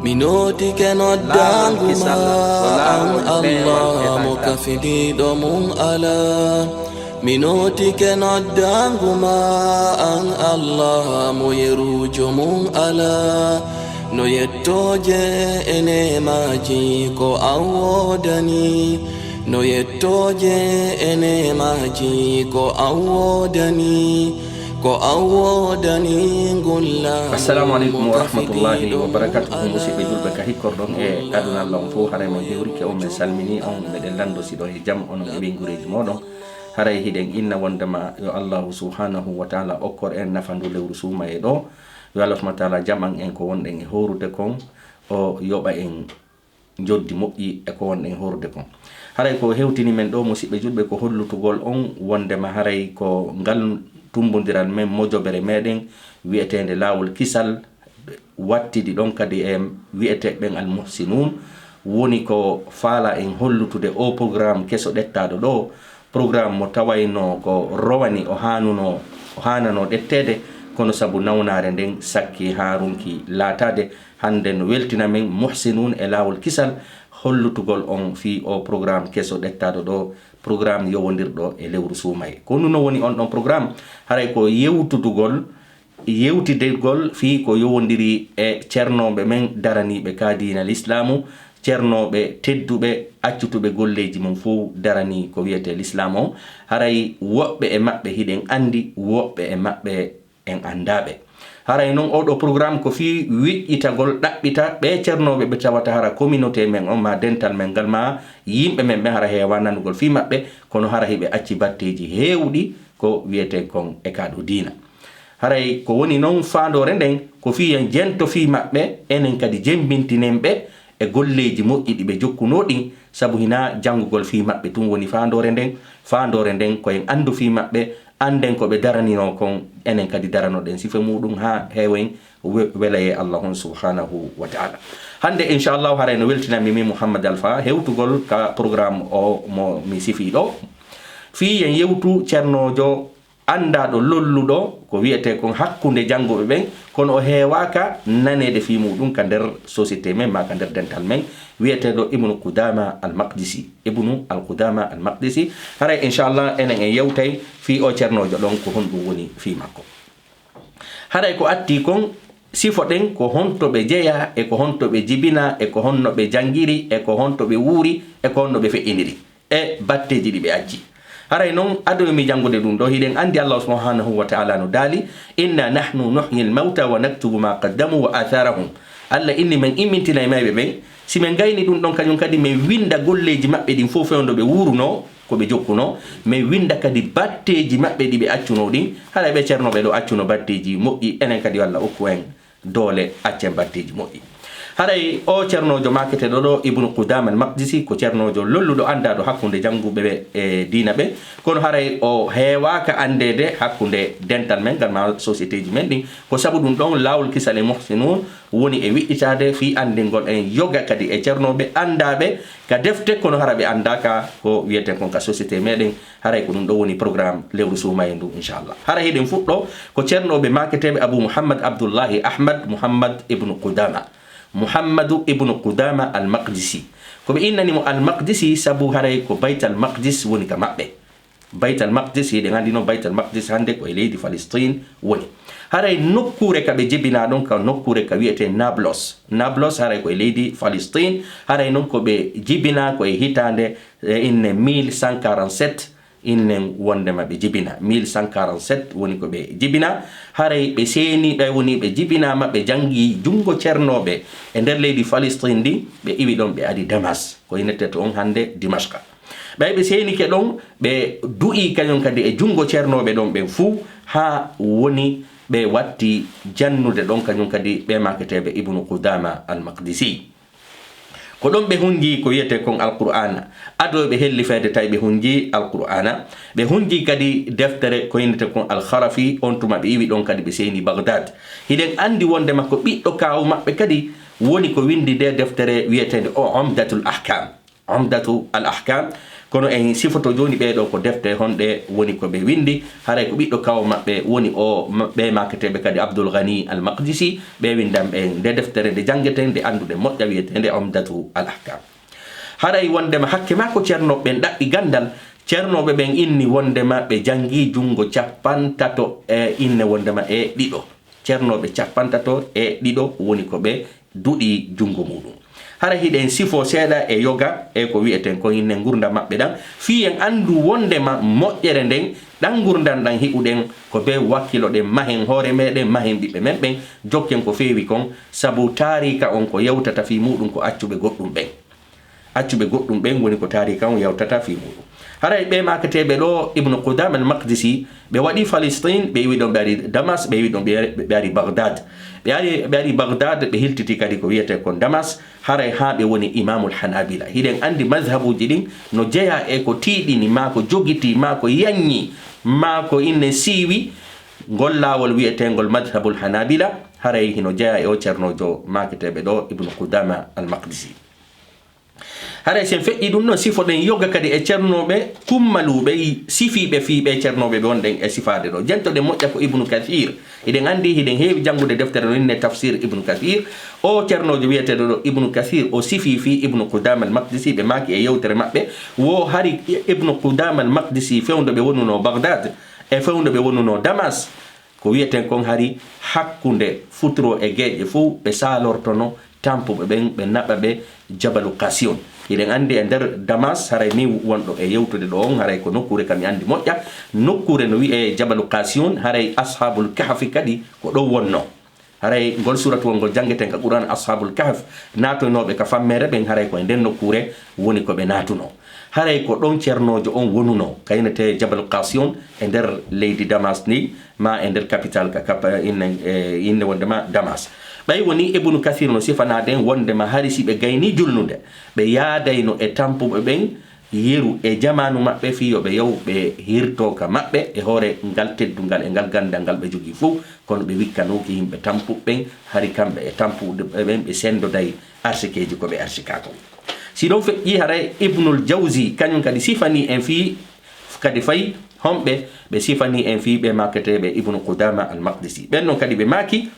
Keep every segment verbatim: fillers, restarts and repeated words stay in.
Mi nootike noddaangu ma, an Allah mo kafidiiɗo mum alaa. Mi nootike noddaangu ma, an Allah mo yeruujo mum alaa. No yettooje e neemaaji ko an woodani. No yettooje e neemaaji ko an woodani. Ko an woodani ngulla. Assalamu aleykum wa rahmatullahi wa barakatuhu. Musidɓe julɓe ka hikkorɗon e aduna Allah on fof, haray min hewrike on, min salmini on, meɗen lanndo si ɗo e jam, onon e ɓeyngureeji mooɗon. Haray hiɗen inna wondema yo Allahu subhanahu wa taala okkor en nafa ndu lewru suumaye ɗo. Yo Allah subhanahu wa taala jaɓan en ko wonɗen e hoorude kon, o yoɓa en njoddi moƴƴi e ko wonɗen hoorude kon. Haray ko hewtini men ɗo, musidɓe julɓe, ko hollutugol on wondema haray ko ngal tummbondiral men, mojobere meɗen wi'eteende Laawol Kisal, wattidi ɗon kadi e wi'eteeɓe ɓen Al Muhsinuun, woni ko faala en hollutude o programme keso ɗettaaɗo ɗo, programme mo tawayno ko rowani o haanuno, o haanano ɗetteede, kono sabu nawnaare nden sakki haa ronki laataade. Hannde no weltina men Muhsinuun e Laawol Kisal hollutugol on fii o programme keso ɗettaaɗo ɗo, programme yowondirɗo e lewru suumaye. Ko ɗum no woni on ɗon programme, haray ko yewtudugol, yewtidegol fii ko yowondiri e cernooɓe men daraniiɓe ka diina Lislaamu, cernooɓe tedduɓe, accutuɓe golleeji mum fof daranii ko wiyetee Lislaam on. Haray woɓɓe e maɓɓe hiɗen anndi, woɓɓe e maɓɓe en anndaa ɓe. Haray non oo ɗoo programme ko fii wiƴƴitagol, ɗaɓɓita ɓee cernooɓe ɓe tawata hara communauté men on, maa dental men ngal, maa yimɓe men ɓen hara heewaa nanugol fii maɓɓe, kono hara hiɓe acci batteeji heewɗi ko wiyetee kon e kaa ɗoo diina. Haray ko woni non faandoore nden, ko fii en jento fii maɓɓe, enen kadi jemmbintinen ɓe e golleeji moƴƴi ɗi ɓe jokkunoo ɗin, sabu hinaa janngugol fii maɓɓe tun woni faandoore nden. Faandoore nden ko en anndu fii maɓɓe, annden ko ɓe daraninoo kon, enen kadi daranoɗen sifa muuɗum haa heewen we-, welayee Allah on subhanahu wa taala. Hannde, inchallahu, haray no weltinanmi min Mouhammad Alpha hewtugol ka programme o mo mi sifii ɗo. Fii en yewtu cernoojo anndaaɗo lolluɗo ko wiyetee kon hakkunde jannguɓe ɓen, kono o heewaaka naneede fii muuɗum ka nder société men maa ka nder dental men, wiyeteeɗo Ibnu Qudama Al-Maqdisi. Ibnu Al-Qudama Al-Maqdisi. Haray, inchallah, enen en yewtay fii o cernoojo ɗon, ko honɗum woni fii makko. Haray ko atti kon, sifoɗen ko honto ɓe jeyaa, e ko honto ɓe jibinaa, e ko honno ɓe janngiri, e ko honto ɓe wuuri, e ko honno ɓe feƴƴiniri e batteeji ɗi ɓe acci. Haray non, ado mi janngude ɗum ɗo, hiɗen anndi Allah subhanahu wa ta'ala no daali, "Inna nahnu nuhyil mawta wa naktubu ma qaddamu wa atharahum." Allah inni men immintinay mayɓe ɓen, si men gayni ɗum ɗon kañum kadi, men winnda golleeji maɓɓe ɗin fof fewndo ɓe wuurunoo, ko ɓe jokkunoo, men winnda kadi batteeji maɓɓe ɗi ɓe accunoo ɗin. Haray ɓe cernooɓe ɗo accuno batteeji moƴƴi, enen kadi yo Allah okku en doole, accen batteeji moƴƴi. Haray o cernoojo maaketeeɗo ɗo, Ibnu Qudama Al-Maqdisi, ko cernoojo lolluɗo, anndaaɗo hakkunde jannguɓe ɓe e diina ɓe, kono haray o heewaaka anndeede hakkunde dental men ngal maa sociétéji men ɗin. Ko sabu ɗum ɗon, Laawol Kisal e Muhsinuun woni e wiɗɗitaade fii anndingol en yoga kadi e cernooɓe anndaaɓe ka defte, kono hara ɓe anndaaka ko wiyeten kon ka société meɗen. Haray ko ɗum ɗo woni programme lewru suumaye ndu, inchallah. Haray hiɗen fuɗɗo ko cernooɓe maaketeeɓe Abu Muhammad Abdullahi Ahmad Muhammad Ibnu Qudama. Muhammadu Ibnu Qudama Al-Maqdisi. Ko ɓe innani mo Al-Maqdisi sabu haray ko Baytal Maqdis woni ka maɓɓe. Baytal Maqdis, hiɗen anndi no Baytal Maqdis hannde ko e leydi Palestine woni. Haray nokkuure ka ɓe jibinaa ɗon, ka nokkuure ka wiyetee Nablus. Nablus haray ko e leydi Palestine. Haray non ko ɓe jibinaa ko e hitaande, e inne mille cent quarante-sept, innen wondema ɓe jibinaa. Mille cent quarante-sept woni ko ɓe jibinaa. Haray ɓe seeni, ɓay woni ɓe jibinaama, ɓe janngi junngo cernooɓe e nder leydi Palestine ndi, ɓe iwi ɗon, ɓe adi Damas, ko innetee to on hannde Dimashqa. Ɓay ɓe seenike ɗon, ɓe du'ii kañum kadi e junngo cernooɓe ɗon ɓen fuu, haa woni ɓe watti jannude ɗon kañum kadi ɓe maaketeeɓe Ibnu Qudama Al-Maqdisi. Ko ɗon ɓe hunjii ko wiyetee kon Alqur'aana. Ado ɓe hellifeede, tawi ɓe hunjii Alqur'aana. Ɓe hunjii kadi deftere ko innetee kon Al-Kharafi, on tuma ɓe iwi ɗon kadi ɓe seeni Baghdad. Hiɗen anndi wondema ko ɓiɗɗo kaawu maɓɓe kadi woni ko winndi nde deftere wiyeteende o Umdatul Ahkam. Umdatu al Ahkam. Kono en sifoto jooni ɓee ɗoo ko defte honɗe woni ko ɓe winndi. Haray ko ɓiɗɗo kaw maɓɓe woni o, ma-, ɓe maaketeeɓe kadi Abdul Ghani al Maqdisi, ɓe winndan ɓe nde deftere nde janngeten, nde annduɗen moƴƴa, wiyeteende Umdatu al Ahkam. Haray wonndema hakke maa ko cernooɓe ɓen ɗaɓɓi ganndal, cernooɓe ɓen inni wonndema ɓe janngi junngo capantato e inne wonndema e ɗiɗo. Cernooɓe capantato e ɗiɗo woni ko ɓe duɗi junngo muuɗum. Hara hiɗen sifo seeɗa e yoga e ko wi'eten ko inne ngurndan maɓɓe ɗan, fii en anndu wonndema moƴƴere nden, ɗan ngurndan ɗan hiɓuɗen, ko be wakkilo ɗen mahen hoore meɗen, mahen ɓiɓɓe men ɓen, jokken ko feewi kon, sabu taariika on ko yewtata fii muuɗum ko accuɓe goɗɗum ɓen. Accuɓe goɗɗum ɓen woni ko taariika on yewtata fii muuɗum. Haray ɓe maaketeeɓe ɗoo, Ibnu Qudama al-Maqdisi, ɓe waɗi Falistin, ɓe iwi ɗon, ɓe ari Damas, ɓe iwi ɗon, ɓe ari, ɓe ari Baghdad. Ɓe ari, ɓe ari Baghdad, ɓe hiltiti kadi ko wiyetee kon Damas, haray haa ɓe woni Imamul Hanabila. Hiɗen anndi mazhabuuji ɗin no jeyaa e ko tiiɗini, maa ko jogitii, maa ko yaññi, maa ko inne siiwi, ngol laawol wiyeteengol mazhabul Hanabila, haray hino jeyaa e o cernoojo maaketeeɓe ɗoo, Ibnu Qudama al-Maqdisi. Haray si en feƴƴii ɗum ɗon, sifoɗen yoga kadi e cernooɓe kummaluuɓe, sifiiɓe fii ɓee cernooɓe ɓe wonɗen e sifaade ɗoo. Jentoɗen moƴƴa ko Ibnu Kathir. Hiɗen anndi, hiɗen heewi janngude deftere no inne Tafsir Ibnu Kathir. O cernoojo wiyeteeɗo ɗoo Ibnu Kathir, o sifii fii Ibnu Qudama al-Maqdisi, ɓe maaki e yewtere maɓɓe, wo hari Ibnu Qudama al-Maqdisi fewndo ɓe wonunoo Baghdad e fewndo ɓe wonunoo Damas, ko wiyeten kon hari hakkunde futuro e geeƴe fow, ɓe saalortono tampuɓe ɓen, ɓe naɓa ɓe Jabalu Qasiyon. Hiɗen anndi e nder Damas, haray min wonɗo e yewtude ɗoo on, haray ko nokkuure ka mi anndi moƴƴa, nokkuure no wi'ee Jabalu Qasiyon, haray Ashabul Kahfi kadi ko ɗon wonnoo. Haray ngol suuratuwol ngol janngeten ka Qur'aan, Ashabul Kahf, naatoynooɓe ka fammeere ɓen, haray ko e nden nokkuure woni ko ɓe naatunoo. Haray ko ɗon cernoojo on wonunoo, ka inetee Jabal Qasiyon e nder leydi Damas ndin, maa e nder capital ka, ka, inne, e, inne wonndema Damas. Ɓay wonii Ibnu Kathir no sifanaade en wonndema hari si ɓe gaynii julnude, ɓe yaadayno e tampuɓe ɓen yeru e jamaanu maɓɓe fii yo ɓe yaw ɓe hirtoo ka maɓɓe e hoore ngal teddungal e ngal ganndal ngal ɓe jogii fow, kono ɓe wikkanooki yimɓe tampuɓe ɓen, hari kamɓe e tampuɓe ɓen ɓe senndoday arsikeeji ko ɓe arsikaa kon. Si ɗon feƴƴii, haray Ibnul Jawzi kañum kadi sifanii en fii, kadi fay honɓe ɓe sifanii en fii ɓe maaketeeɓe Ibnu Qudama al-Maqdisi. Ɓen non kadi ɓe maaki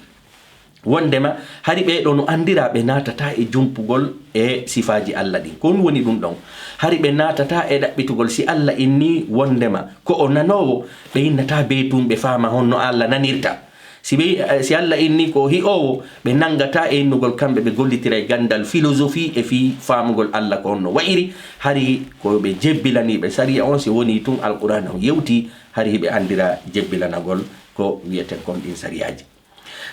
wonndema hari ɓee ɗoo no anndiraa ɓe naatataa e jumpugol e sifaaji Alla ɗin. Ko ɗum woni ɗum ɗon. Hari ɓe naatataa e ɗaɓɓitugol si Alla innii wonndema ko o nanoowo, ɓe innataa bee tun ɓe faama honno Alla nanirta. Si ɓe, eh, si Alla innii ko o hi'oowo, ɓe nanngataa e innugol kamɓe ɓe gollitira e ganndal filosofi e fii faamugol Alla ko honno wa'iri, hari ko ɓe jebbilaniiɓe sariya on, si wonii tun Alqur'aana on yewtii, hari hiɓe anndira jebbilanagol ko wi'eten kon ɗin sariyaaji.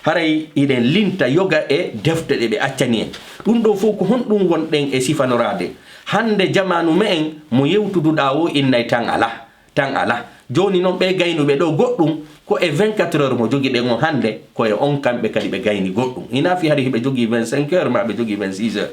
Haray hiɗen linta yoga e defte ɗe ɓe accani en. Ɗum ɗoo fow ko honɗum wonɗen e sifanoraade? Hannde jamaanu me'en mo yewtuduɗaa woo innay tan alaa. Tan alaa. Jooni non ɓee gaynuɓe ɗoo goɗɗum, ko e vingt-quatre heures mo jogiɗen on hannde, ko e on kamɓe kadi ɓe gayni goɗɗum. Hinaa fii hari hiɓe jogii vingt-cinq heures maa ɓe jogii vingt-six heures.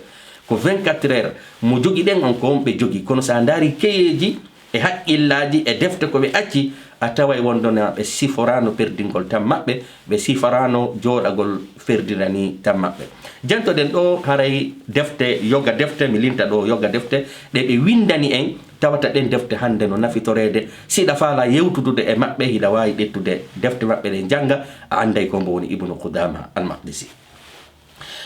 Ko vingt-quatre heures mo jogiɗen on ko on ɓe jogii. Kono si a ndaarii keyeeji e haqqillaaji e defte ko ɓe acci, a taway wonndema ɓe siforaano perdingol tan maɓɓe, ɓe siforaano jooɗagol perdirani tan maɓɓe. Jentoɗen ɗoo haray defte, yoga defte, mi linta ɗoo yoga defte, ɗe ɓe winndani en, tawata ɗen defte hannde no nafitoreede. Si ɗa faalaa yewtudude e maɓɓe, hiɗa waawi ƴettude defte maɓɓe ɗen jannga, a annday ko mbo woni Ibnu Qudama al-Maqdisi.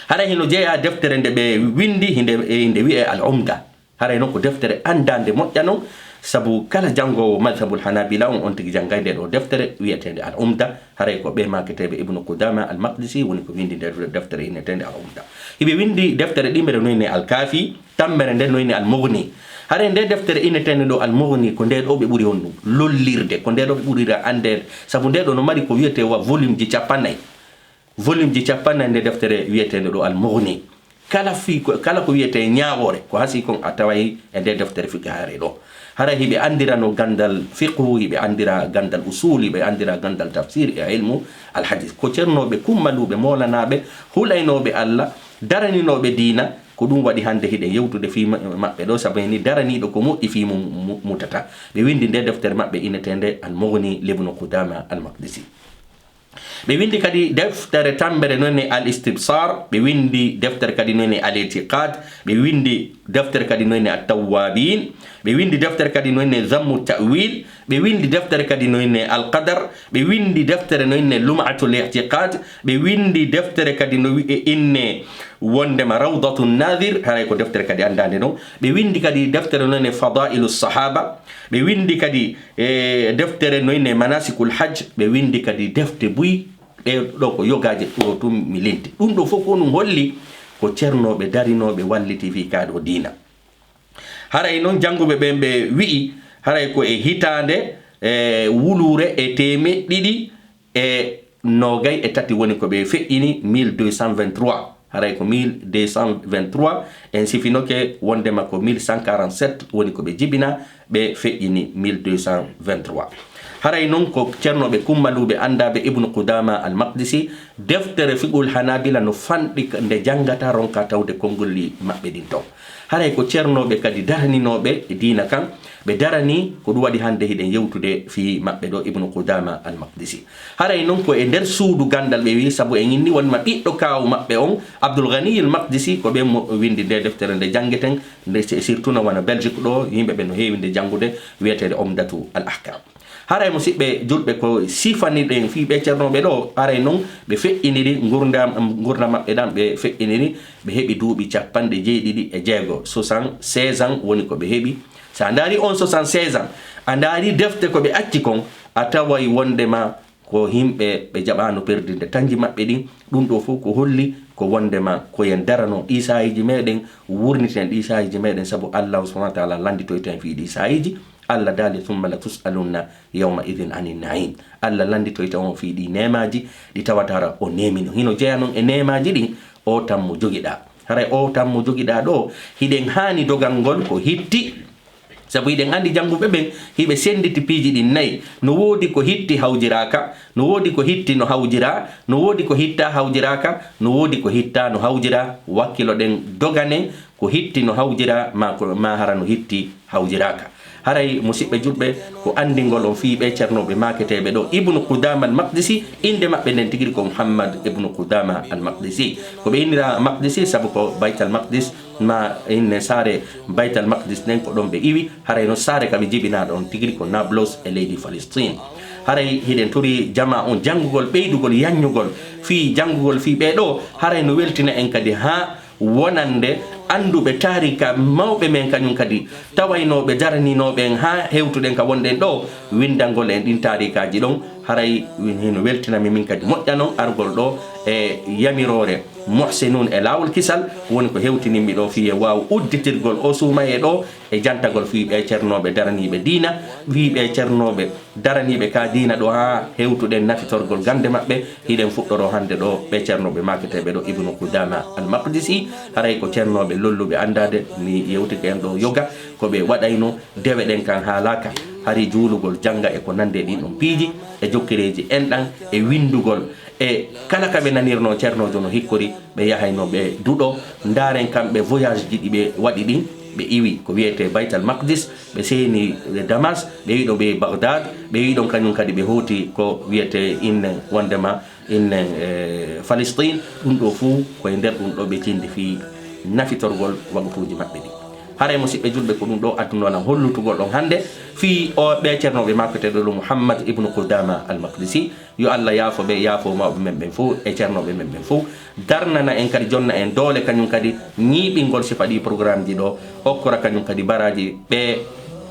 Haray hino jeyaa deftere nde ɓe winndi, hinde, e nde wi'ee Al-Umda. Haray non ko deftere anndaande moƴƴa non, sabu kala janngoowo madhabul Hanabila on, on tigi janngay nde ɗoo deftere wi'eteende Al-Umda. Haray ko ɓee maaketeeɓe Ibnu Qudama Al-Maqdisi woni ko winndi nde deftere inneteende Al-Umda. Hiɓe winndi deftere ɗiɗmere no inne Al-Kaafi, tammere nden no inne Al-Mughni. Haray nde deftere inneteende ɗoo Al-Mughni ko nde ɗoo ɓe ɓuri honɗum lollirde, ko nde ɗoo ɓe ɓurira anndeede, sabu nde ɗoo no mari ko wi'etee wa volume ji capannay. Volume ji capannay nde deftere wi'eteende ɗoo Al-Mughni. Kala fii ko, kala ko wi'etee ñaawoore, ko hasii kon a taway e nde deftere fiqhaare ɗoo. Hara hiɓe anndirano ganndal fiqhu, hiɓe anndira ganndal usul, hiɓe anndira ganndal tafsir e ilmu al-hadis. Ko cernooɓe kummaluuɓe, moolanaaɓe, hulaynooɓe Alla, daraninooɓe diina, ko ɗum waɗi hannde hiɗen yewtude fii ma-, maɓɓe ɗoo, sabu ni daraniiɗo ko moƴƴi fii mum mu-, mutata. Ɓe winndi nde deftere maɓɓe inneteende Al-Mughni li Ibnu Qudama Al-Maqdisi. Ɓe windi kadi deftere tambere noyne Al Istibsar, ɓe windi deftere kadi noyne Al Itiqad, ɓe windi deftere kadi noyne At Tawwabin, ɓe windi deftere kadi noyne Zammu Ta'wil, ɓe windi deftere kadi noyne Al Qadar, ɓe windi deftere noyne Lum'atul I'tiqad, ɓe windi deftere kadi no wi'e inne wondema Rawdatun Nadir, haray ko deftere kadi anndande non. Ɓe windi kadi deftere noyne Fadailu Sahaba, ɓe windi kadi e deftere noyne Manasikul Hajj, ɓe windi kadi defte buy. Ɗe ɗo ko yogaaje ɗo tun mi linti. Ɗum ɗo fof ko ɗum holli ko cernooɓe darinooɓe walliti fii kaa ɗo diina. Haray non jannguɓe ɓen ɓe wi'i, haray ko e hitaande, e, wuluure e teemeɗɗe ɗiɗi e noogay e tati woni ko ɓe feƴƴini mille deux cent vingt-trois. Haray ko mille deux cent vingt-trois, en sifinoke wondema ko mille cent quarante-sept woni ko ɓe jibina, ɓe feƴƴini mille deux cent vingt-trois. Haray non ko cernooɓe kummaluuɓe anndaaɓe Ibnu Qudama Al-Maqdisi, deftere Fiqhul Hanabila no fanɗi nde janngata ronka tawde konngolli maɓɓe ɗin ton. Haray ko cernooɓe kadi daraninooɓe diina kan, ɓe darani ko ɗum waɗi hannde hiɗen yewtude fii maɓɓe ɗo Ibnu Qudama Al-Maqdisi. Haray non ko e nder suudu ganndal ɓe wi'i, sabu en inni wonma ɓiɗɗo kaawu maɓɓe on, Abdul Ghani Al-Maqdisi, ko ɓen mo windi nde deftere nde janngeten, nde si-, surtout no wona Belgique ɗo, yimɓe ɓe no heewi nde janngude, wi'eteende Umdatu Al Ahkam. Haray musiɓɓe julɓe ko sifaniɗen fii ɓe cernooɓe ɗo, haray non ɓe feƴƴiniri ngurnda, ngurnda maɓɓe ɗan, ɓe feƴƴiniri, ɓe heɓi duuɓi cappanɗe jeeɗiɗi e jeego, soixante-seize ans woni ko ɓe heɓi. So a ndaari on soixante-seize ans, a ndaari defte ko ɓe acci kon, a taway wondema ko yimɓe ɓe jaɓaano perdinde tanji maɓɓe ɗin. Ɗum ɗo fof ko holli ko wondema ko yen darano ɗi saayiiji meɗen, wurniten ɗi saayiiji meɗen, sabu Allahu subhanahu wa taala lannditoyta en fii ɗi saayiiji. Allah daali, "Thumma la tus'alunna yawma idhin anin na'im." Allah lannditoyta on fii ɗi neemaaji ɗi tawata hara o neemino. Hino jeya non e neemaaji ɗin, o tammo jogiɗaa. Haray o tammo jogiɗaa ɗo, hiɗen haani dogal ngol ko hitti. Sabu hiɗen anndi jannguɓe ɓen, hiɓe sennditi piiji ɗin nayi. No woodi ko hitti hawjiraaka, no woodi ko hitti no hawjiraa, no woodi ko hittaa hawjiraaka, no woodi ko hittaa no hawjiraa. Wakkiloɗen doganen ko hitti no hawjiraa, maa ko, maa hara no hitti hawjiraaka. Haray, musiɓɓe julɓe, ko anndingol on fii ɓee cernooɓe maaketeeɓe ɗo, Ibnu Qudaama al-Maqdisi, innde maɓɓe nden tigi ko Muhammad Ibnu Qudaama al-Maqdisi. Ko ɓe innira Maqdisi sabu ko Baytal Maqdis, maa inne saare Baytal Maqdis nden ko ɗon ɓe iwi, haray no saare ka ɓe jibinaa ɗon tigi ko Nablus e leydi Palestine. Haray hiɗen tori jamaa on janngugol, ɓeydugol, yanñugol fii janngugol fii ɓee ɗo, haray no weltina en kadi haa wonande annduɓe taarika mawɓe men kañum kadi, tawaynooɓe daraninooɓe en haa hewtuɗen ka wonɗen ɗo, winndangol en ɗin taarikaaji ɗon, haray hino weltina mi min kadi moƴƴa non argol ɗo e yamiroore Muhsinun e laawol kisal, woni ko hewtinimmi ɗo fii e waaw udditirgol o suumayee ɗo e jantagol fii ɓee cernooɓe daraniiɓe diina, fii ɓee cernooɓe daraniiɓe ka diina ɗo haa hewtuɗen nafitorgol gannde maɓɓe. Hiɗen fuɗɗoro hannde ɗo ɓee cernooɓe maaketeeɓe ɗo Ibnu Qudaama al-Maqdisi, haray ko cernooɓe lolluɓe anndaade, mi yewtike en ɗo yoga ko ɓe waɗayno, dewe ɗen kan haalaaka, hari juulugol, jannga e ko nanndi e ɗin ɗon piiji, e jokkereeji enɗan, e winndugol, e kala ka ɓe nanirnoo cernoojo no hikkori, ɓe yahayno ɓe duɗo, ndaaren kamɓe voyage ji ɗi ɓe waɗi ɗin, ɓe iwi ko wiyetee Baytal Maqdis, ɓe seeni Damas, ɓe wiɗo ɓe Bagdad, ɓe wiɗon kañum kadi ɓe hooti ko wiyetee inne wonndema innen e Palestine. Ɗum ɗo fuu ko e nder ɗum ɗo ɓe cindi fii nafitorgol wagutuuji maɓɓe ɗi. Haray musiɓɓe julɓe ko ɗum ɗo adduno lan hollutugol ɗon hannde fii o ɓee cernooɓe maaketeeɗo ɗo Muhammad Ibnu Qudaama al-Maqdisi. Yo Allah yaafo ɓe, yaafo mawɓe men ɓen fof e cernooɓe men ɓen fof. Darnana en kadi, jonna en doole kañum kadi ñiiɓingol sifa ɗi programme ji ɗo, okkora kañum kadi baraaji ɓe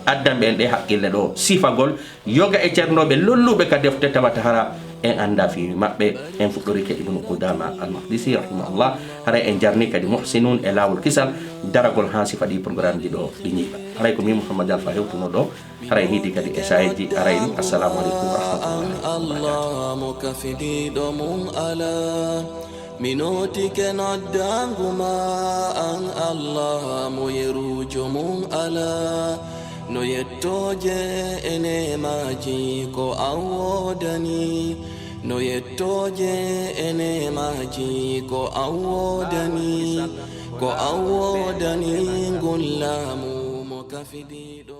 addanɓe en ɗe haqqille ɗo sifagol yoga e cernooɓe lolluɓe ka defte tawata hara en annda fii maɓɓe. En fuɗɗorike Ibnu Qudaama al-Maqdisi rahimahullah, haray en jarni kadi Muhsinun e laawol kisal daragol haa sifa ɗi programme ji ɗo ɗi ñiiɓa. Haray ko min Muhammad Alfa hewtuno ɗo. Haray hiiti kadi e saayeeji arayɗi. Assalamu aleykum wa rahmatullahi wa barakatuh. An Allah mo kafidiiɗo mum alaa, mi nootike noddaangu ma. An Allah mo yeruujo mum alaa, no yettooje e neemaaji ko an woodani. No yettooje e neemaaji ko an woodani. Ko an woodani ngun laamu mo kafidiiɗo.